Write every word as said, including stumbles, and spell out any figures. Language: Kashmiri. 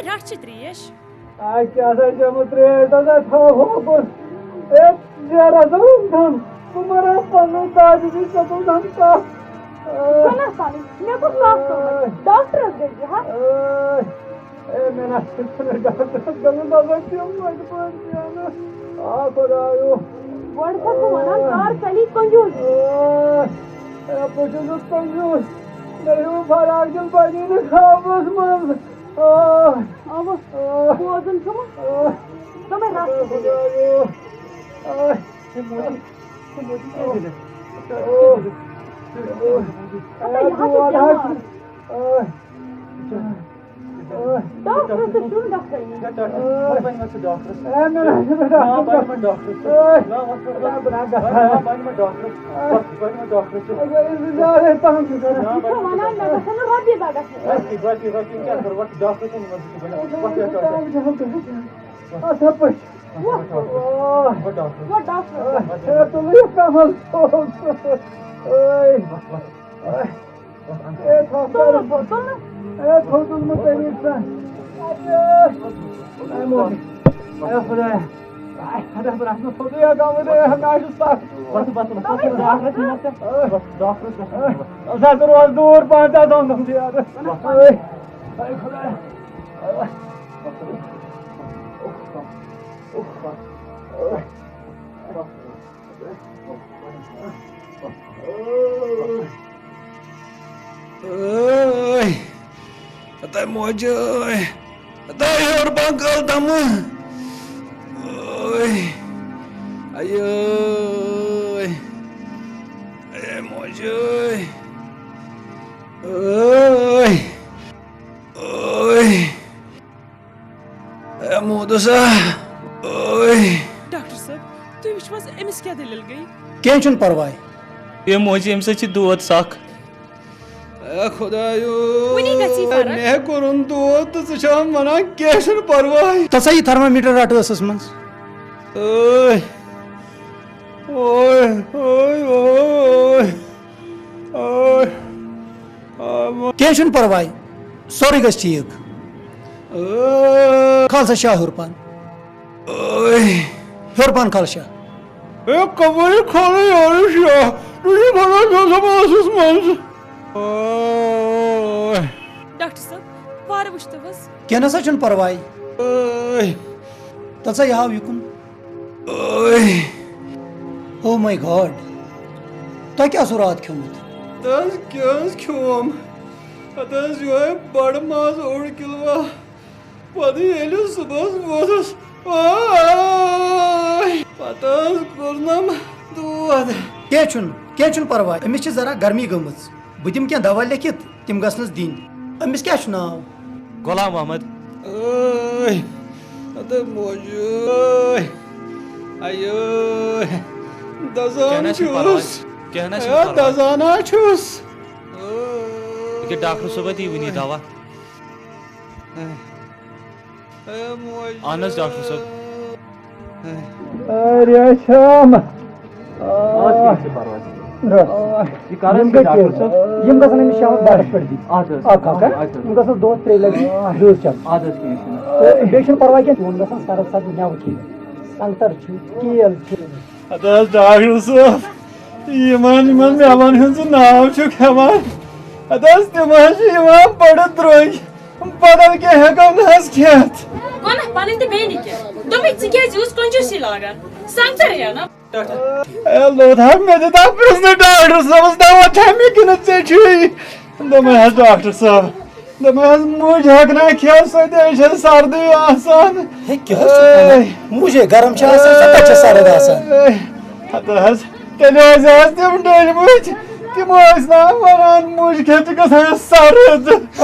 رَٹھ چھِ ترٛیش۔ آ، کیٛاہ سا چٮ۪مہٕ ترٛیش، دَپان تھاو ہوکُن۔ اے، نیرا ژٕ وُنکٮ۪ن۔ بہٕ مَرٕ ہا پَنُن تاج، یہِ چھُ ژےٚ تُلہٕ ہَن کَتھ۔ آ۔ ژٕ نہ سَنٕے، مےٚ کُس کَتھ تُلمَے؟ آ۔ ڈاکٹرَس گٔژھۍ زِ ہا۔ آ۔ اے، مےٚ نہ چھُنہٕ ڈاکٹرَس گژھُن، دَپان تِم وَتہِ پٲٹھۍ کینٛہہ نہٕ۔ آ، خۄدایو۔ گۄڈٕ چھَس بہٕ وَنان، آ۔ کَر ژَلی کنجوٗسی؟ آ۔ اے، بہٕ چھُس نہٕ کنجوٗس۔ مےٚ چھُ فراق دیُن پَنٕنۍ نہٕ خوابَس منٛز۔ آ۔ اَوٕ، آ۔ بوزُن چھُم۔ آ۔ دوٚپمَے رَٹھ۔ خۄدایو۔ آ۔ ہے موجی، ہے موجی، کیٛاہ دٔلیٖل؟ کیٛاہ دٔلیٖل؟ ہتا، یہِ ہا چھُ بٮ۪مار۔ ڈاکٹرس تہِ چھُنہٕ گژھٲنی۔ ہے، ڈاکٹر، وۄنۍ بَنہِ وۄنۍ سُہ ڈاکٹرس۔ ہے، مےٚ نہ حظ چھُنہٕ نا، ڈاکٹر۔ بَنہِ وۄنۍ ڈاکٹرس۔ ہے۔ نا، وۄنۍ کر، ہے، بہٕ نہ گژھٕ۔ نا، بَنہِ وۄنۍ ڈاکٹرس۔ ہے۔ وۄتھ، بَنہِ وۄنۍ ڈاکٹرس۔ ہے، یہِ زیادَے پَہَم چھُ کران۔ نا، یہِ چھُ وَنان، مےٚ گژھن نہٕ رۄپیہِ دَہ گژھنہِ۔ رۄپیہِ، رۄپیہِ، رۄپیہِ کیٛاہ کَرٕ؟ وۄتھ، ڈاکٹرس نِش وَن ژٕ، بَنہِ وۄتھ، وۄتھ، یَتھ ڈاکٹرس۔ اَصٕل پٲٹھۍ۔ وۄتھ۔ وۄتھ ڈاکٹرس۔ وۄتھ ڈاکٹرس۔ ہے، تُلِو یہِ کَمل صٲب۔ ہے۔ وۄتھ، وۄتھ۔ اے، تھوٚو تُلُن، تُلُن۔ اے، تھوٚو تُلمُت تٔمۍ سا۔ اے، اے، موج۔ اے، خۄدایا۔ اے، خۄدا، خۄدا، اَتھ منٛز تھوٚو تُہۍ یہِ گامہٕ، اے، مےٚ حظ چھُ سَخ۔ بَس، بَس، بَس، بَس، ڈاکٹرَس نِش وَن ژٕ۔ بَس، ڈاکٹرَس نِش وَن ژٕ۔ اے، زیادٕ روز دوٗر پَہَن تہِ آسان تِم زیادٕ۔ بَس۔ اے، اے، خۄدایا۔ ٲے، ہتا موجہِ ٲے، ہتا ہیوٚر بنٛگال دمہٕ۔ ٲے، اَیٲے، اَیٲے موجہِ ٲے، ٲے، ٲے۔ اے مودسا، اوے۔ ڈاکٹر صٲب، تُہۍ وٕچھِو حظ، أمِس کیٛاہ دٔلیٖل گٔے؟ کینٛہہ چھُنہٕ پرواے۔ اے موجی، أمِس حظ چھِ دود سَکھ۔ اے خۄدایو، وٕنی گژھی فرق۔ مےٚ کوٚرُن دود تہٕ ژٕ چھَکھ وَنان کینٛہہ چھُنہٕ پرواے۔ تَتھ سا یہِ تھرمامیٹر رَٹہٕ ٲسَس منٛز۔ اوے۔ اوے، اوے، اوے۔ اوے۔ کینٛہہ چھُنہٕ پرواے، سورُے گژھِ ٹھیٖک۔ کھال سا شاہ ہیوٚر پہن۔ ہیوٚر پہن کھال شاہ۔ ہے، کپٲرۍ کھالے یارٕ شاہ؟ تُہۍ چھِو وَنان مےٚ اوس ٲسَس منٛز۔ ڈاکٹر صٲب، وارٕ وٕچھتو حظ۔ کینٛہہ نہ سا چھُنہٕ پرواے۔ تَتھ سا یہِ ہاو یِکُن۔ اوے۔ Oh my God۔ تۄہہِ کیٛاہ اوسوٕ راتھ کھیوٚمُت؟ تہٕ حظ کیٛاہ حظ کھیوٚم؟ پَتہٕ حظ یِہوٚے بَڑٕ ماز اوٚڑ کِلوٗا۔ پَتہٕ ییٚلہِ صُبحَس ووتھُس، آے! پَتہٕ حظ کوٚرنَم دود۔ کینٛہہ چھُنہٕ، کینٛہہ چھُنہٕ پَرواے۔ أمِس چھِ ذرا گرمی گٔمٕژ۔ بہٕ دِمہٕ کینٛہہ دوا لیکھِتھ۔ تِم گژھنَس دِنۍ۔ أمِس کیٛاہ چھُ ناو؟ غلام محمد۔ ٲے، اَدٕ موجی، ٲے، آیٲے، کینٛہہ دَزان نہ چھُنہٕ پَرواے، چھُس۔ کینٛہہ نہ چھُنہٕ ہے، پَرواے۔ دَزان ہا چھُس۔ ٲے۔ ییٚکیٛاہ ڈاکٹر صٲب اَتی وٕنی دوا۔ اے موجی۔ اہن حظ، ڈاکٹر صٲب۔ اے ریشم۔ آ، آ، یہِ کر حظ یِم چھِ کَتہِ ڈاکٹر چھِ؟ صٲب؟ یِم گژھن أمِس شامَس بَتَس پٮ۪ٹھ دِنۍ۔ اَدٕ حظ۔ اَکھ اَکھ، ہا؟ اَدٕ حظ۔ یِم گژھن دۄہَس ترٛیٚیہِ لَٹہِ آ۔ زٕ چَمچہٕ۔ اَدٕ حظ، کینٛہہ چھُنہٕ۔ تہٕ بیٚیہِ چھُنہٕ پَرواے کینٛہہ، تِمَن گژھن سَرٕد سَرٕد مٮ۪وٕ کھیٚنۍ۔ سنٛگتر چھُ، کیل چھُ۔ اَدٕ حظ، ڈاکٹر صٲب، یِمَن، یِمَن مٮ۪وَن ہُنٛد ژٕ ناو چھُکھ ہٮ۪وان، اَدٕ حظ، تِم حظ چھِ یِوان بَڑٕ درٛوٚگۍ۔ بدل کینٛہہ ہٮ۪کو نہٕ حظ کھٮ۪تھ۔ گوٚو نہ پنٕنۍ تہٕ بیٚنہِ کیٛاہ؟ دوٚپمَے، ژٕ کیٛازِ یُس کنجوٗسی لاگان؟ سنٛگتر یا نہ؟ اے لوٚت ہا، مےٚ دیُت ہا پرٛژھنہٕ ڈاکٹر صٲبَس دوا کھٮ۪مہٕ کِنہٕ ژےٚ چھُے؟ دوٚپمَے حظ ڈاکٹر صٲب، دوٚپمَے حظ مُج ہٮ۪کہٕ نہٕ کھٮ۪تھ، سۄ تہِ چھےٚ سردٕے آسان۔ ہے، کیٛاہ حظ چھُکھ وَنان؟ اے۔ مُجے گرم چھِ آسان، سۄ کَتہِ چھےٚ سرد آسان؟ اے، ہتہٕ حظ۔ تیٚلہِ ٲسۍ حظ تِم ڈٔلۍمٕتۍ، تِم ٲسۍ نا وَنان، مُج کھٮ۪تھ چھِ گژھان سرد۔ آ؟